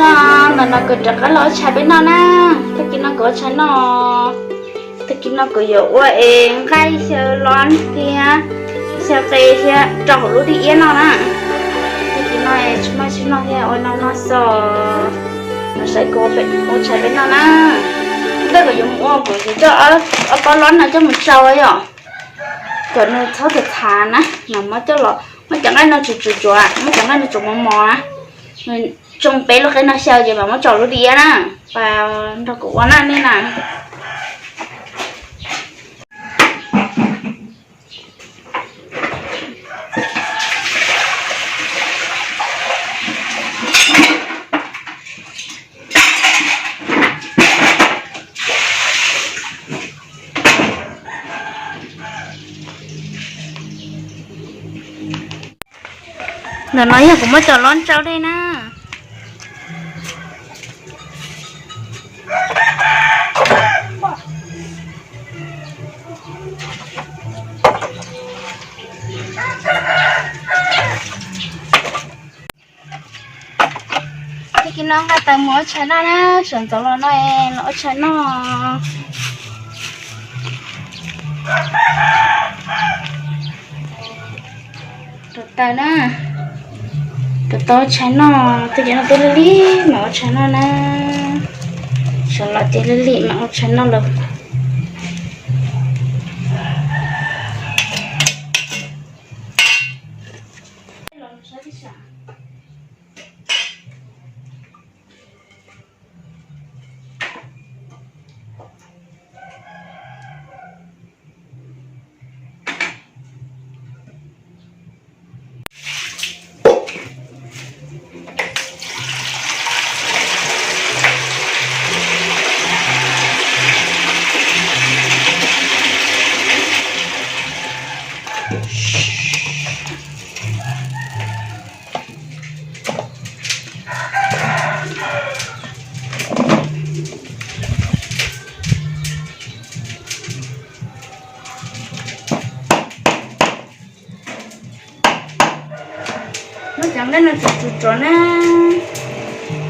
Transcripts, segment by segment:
Ntawm no kuv rov qab los ua tshais peb noj na. Tag kis no kuv ua tshais noj. Tag kis no kuv yuav ua es nqaij xyaw los thiab xyaw qe thiab rau hauv lub dej iab noj na. Tag kis no tsis muaj tsis noj thiab ua no noj xo. Los saib kuv ua tshais peb noj na. Ntawm kuv yuav mus ua kuv yuav coj ob pob lob no coj mus tsau yom. Kom nws txhob txhav txhav na, mas muab coj los muab cov nqaij no tsuav tsuav tsuav, muab cov nqaij no tsuav mos mos na. Nws tsoo peb lub qe no xyaw ces mam muab tso lub dej iab na. Pas nrog kuv ua na nej na. Ntawm no yog kuv muab cov lob ntsau dej na. Tag kis no nqa tau mus ua tshais noj na, sawv ntxov los no los ua tshais noj. Rau taws na, rau taws ua tshais noj, tag kis no twb lig lig mam ua tshais noj na. Sawv los ces lig lig mam ua tshais noj lawm. Muab cov nqaij no tsuav tsuav tsuav na,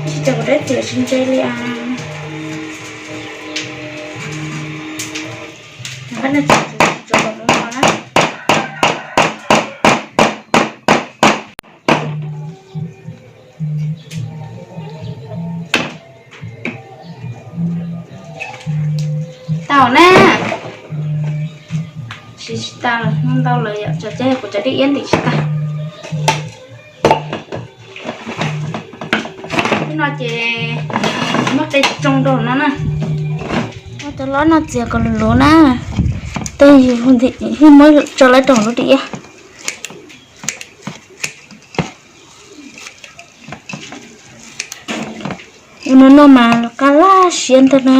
tab sis cov kuv dab txiv tsis ntse li os. Cov nqaij no tsuav tsuav tsuav kom mos mos na. Tau na. Siv tsis tas, ntau lawm yom, tso tseg kuv cov dej iab ntim tsis tas. Ib no ces muab qe tsoo rau no na. Muab cov lob no txiav kom luv luv na, tej yus thiaj muab tso lawm rau lub dej iab. Ua no noj mas qab laj siab ntag na.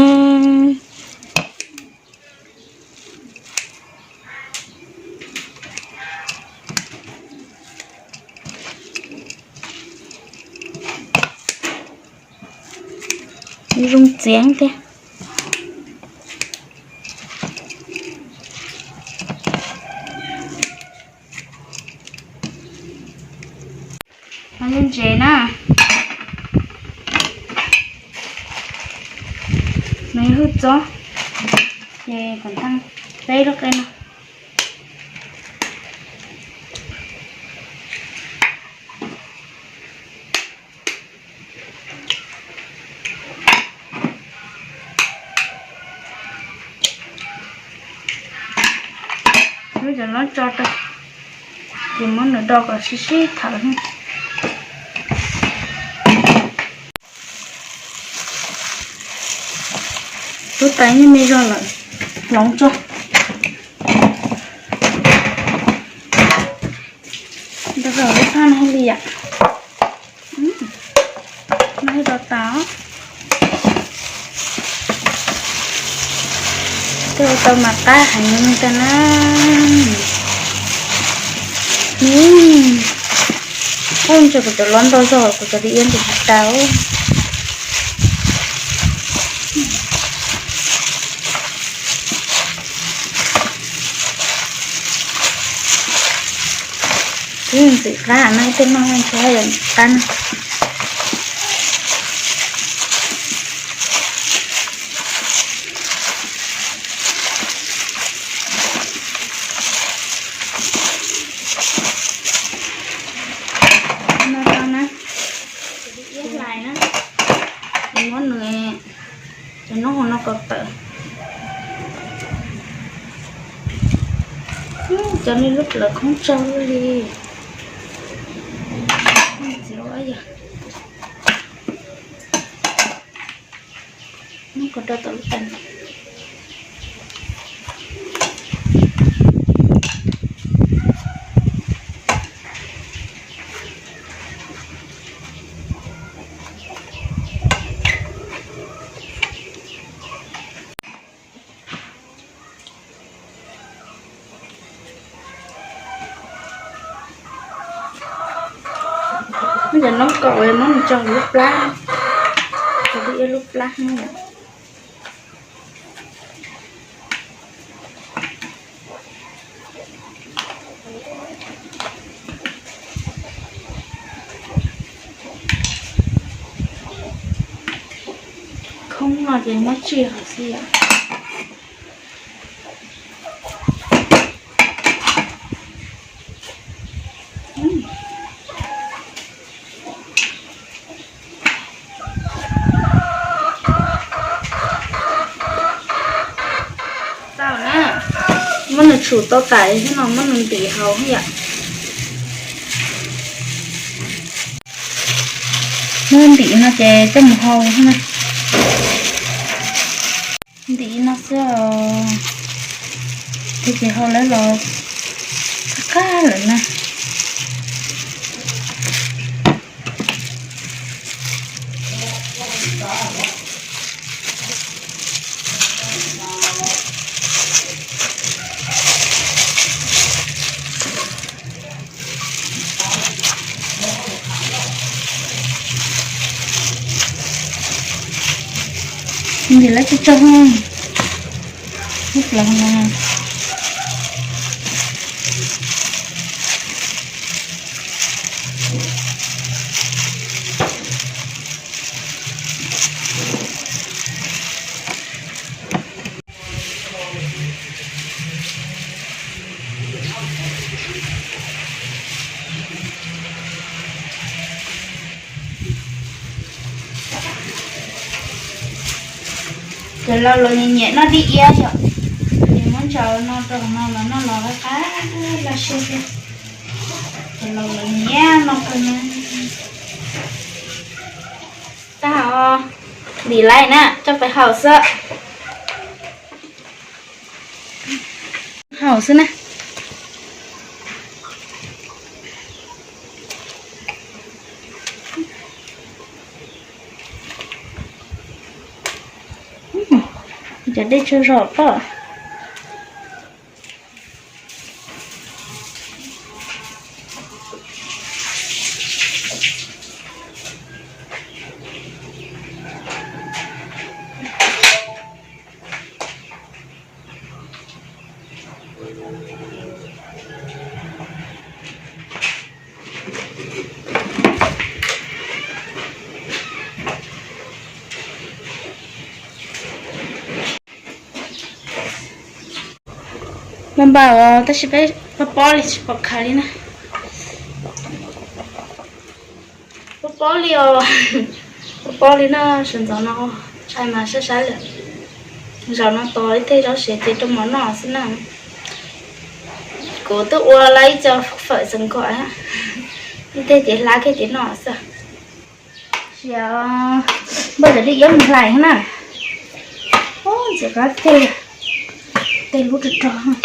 Zoo txiav thiab. No yog ntses na, no yog hwj txob, ces kom tau peb lub qe no. Muab cov no tso rau, ces muab nws do kom sib sib thawv. Tub tais yeej me zog lawm, hloov tso. Ntau zaus lub phaj no haj li yam, no haj rau tas. Twb ua tau mas qab heev li ntag na. Ub, ntshe kuv cov lob ntau zog kuv cov dej iab ntim tsis tau. Twb ntxim qab no, tej noj ntshe haj yam qab na. Muab nws cov noob hauv no kom tawm. Cov nej lub plawv khoob tsaug li. Txiv ua yog muab kom rau tom lub tais. Muab cov noob kom muab nws tso lub plab, tso lub plab no. Khoob no ces muab tsij hauv xwb yom. Tau na, muab nws tshum tau tas xwb no muab nws ntim hauv yom. Muab ntim no ces coj mus hau na. Ntim no xwb os. Ces hau lawv los qab qab lawm na. Ntim lawv tsuag tsuag, ib plaws no. Cov laus los nyiam noj dib iab yom, ces muab ntsaws no rau hauv no los noj los qab qab laj siab thiab. Cov laus los nyiam noj kawg na. Tag os, ntim lawm na, coj pais hau xwb. Hau xwb na. Cov dej tsawg zog pob. Npau npau os, tab sis peb pob pob li tsis pom khaws li na. Pob pob li os, pob pob li na, sawv ntxov no ntshai mas saib saib lawm. Zaum no tos ib teg zaub siav ces rau mov noj xwb na. Kuv twb ua lawm ib co fawm xeev khuam, ib teg ces hlab kiag ces noj xwb. Siav, npawg cov dej iab mus hlais na. Ntxim qab tiag li, tej lub rog rog.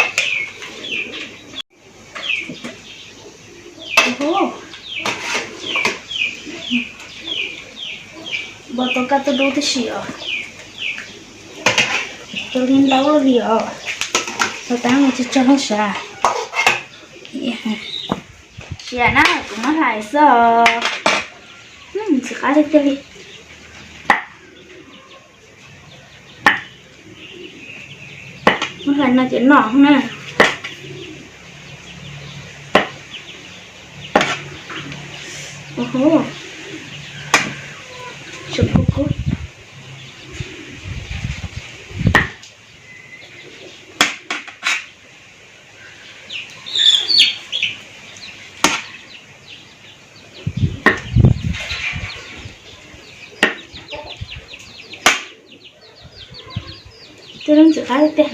Npau tau kaj tuj dub tib si os. Rau li ntaub li os. Tau tab mus tsis tso lub sav. Siav na, kuv muab hlais xwb os. Ntxim qab tiag tiag li. Muab hlais no ces noj na. Ua hu, tseem kub kub. Wb ntxim qab tiag.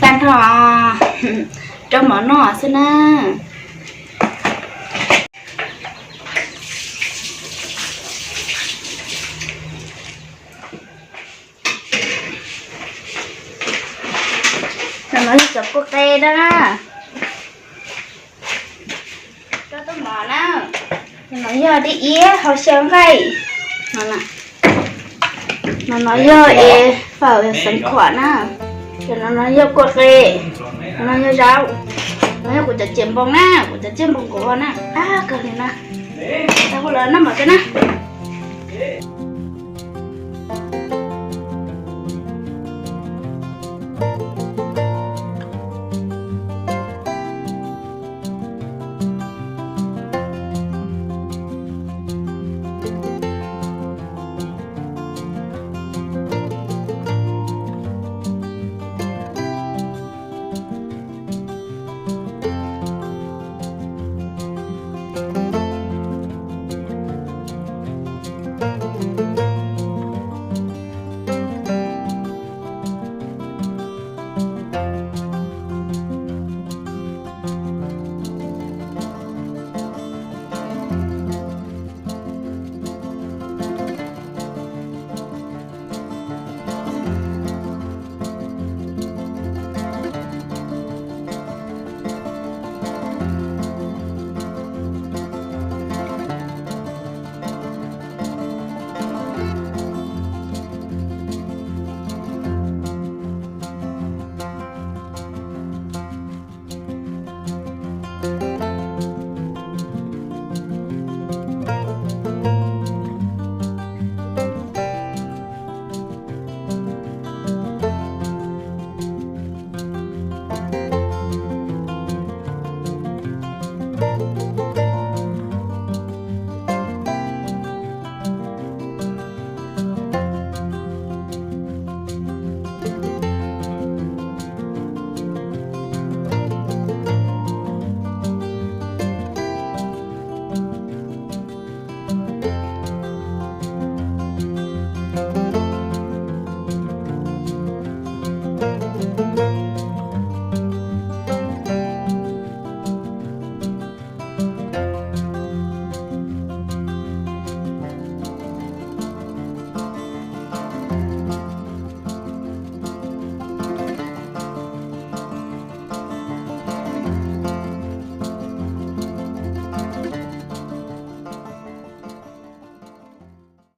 Tag nrho rau mov noj xwb na. No no yog cov kua qe na. Rau tuaj mov na. No no yog dib iab hauv xyaw nqaij. No no yog es fawm xeev khuam na. Ces no no yog kua qe. No no yog zaub. No yog kuv cov ciam npoo na, kuv cov ciam npoo kuv ua na, qab kawg li na. Tau hu lawv noj mov tso na.